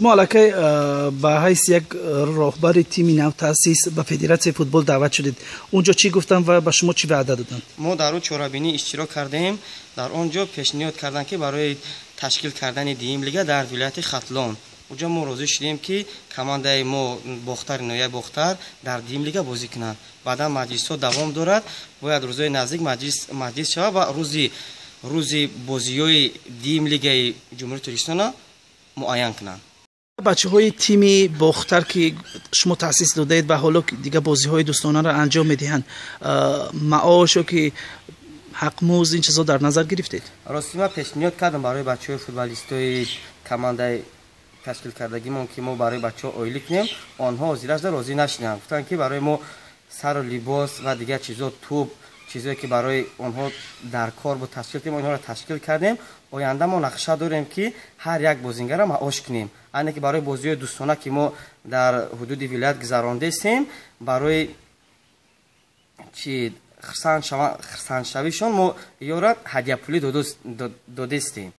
Шумо аллакай ба ҳайси як роҳбари тими навтаъсис ба Федератсияи футбол даъват шудед. Унҷо чӣ гуфтанд ва ба шумо чӣ ваъда доданд? Мо дар он чорабинӣ иштирок кардем. Дар он ҷо пешниҳод карданд, ки барои ташкил кардани дуюм лига дар вилояти Хатлон, уҷо мо розӣ шудем, ки командаи мо, Бохтари ноҳияи Бохтар, дар дуюм лига бозӣ кунанд. Баъдан маҷлисҳо давом дорад, бояд рӯзҳои наздик маҷлис шавад ва рӯзи бозиҳои дуюм лигаи Ҷумҳурии Тоҷикистонро муайян кунанд. Бачаҳои тими Бохтар, ки шумо таъсис додаед ва ҳоло дига бозиҳои дӯстонаро анҷом медиҳанд, маош ё ки ҳақмузд, ин чизҳо дар назар гирифтед? Рости, ман пешниҳод кардам барои бачаҳои футболистои командаи ташкил кардагимон, ки мо барои бачаҳо ойлӣ кунем. Онҳо ҳозирашда розӣ нашуданд, гуфтанд, ки барои мо сару либос ва дигар чизо, тӯб, чизое ки барои онҳо дар кор буд, ташкил кунем. Онҳоро ташкил кардем. Оянда мо нақша дорем, ки ҳар як бозингара маош кунем, ане ки барои бозиҳои дӯстона, ки мо дар ҳудуди вилоят гузарондастем, барои чи хурсандшавишон мо ёра ҳадияпулӣ додестем.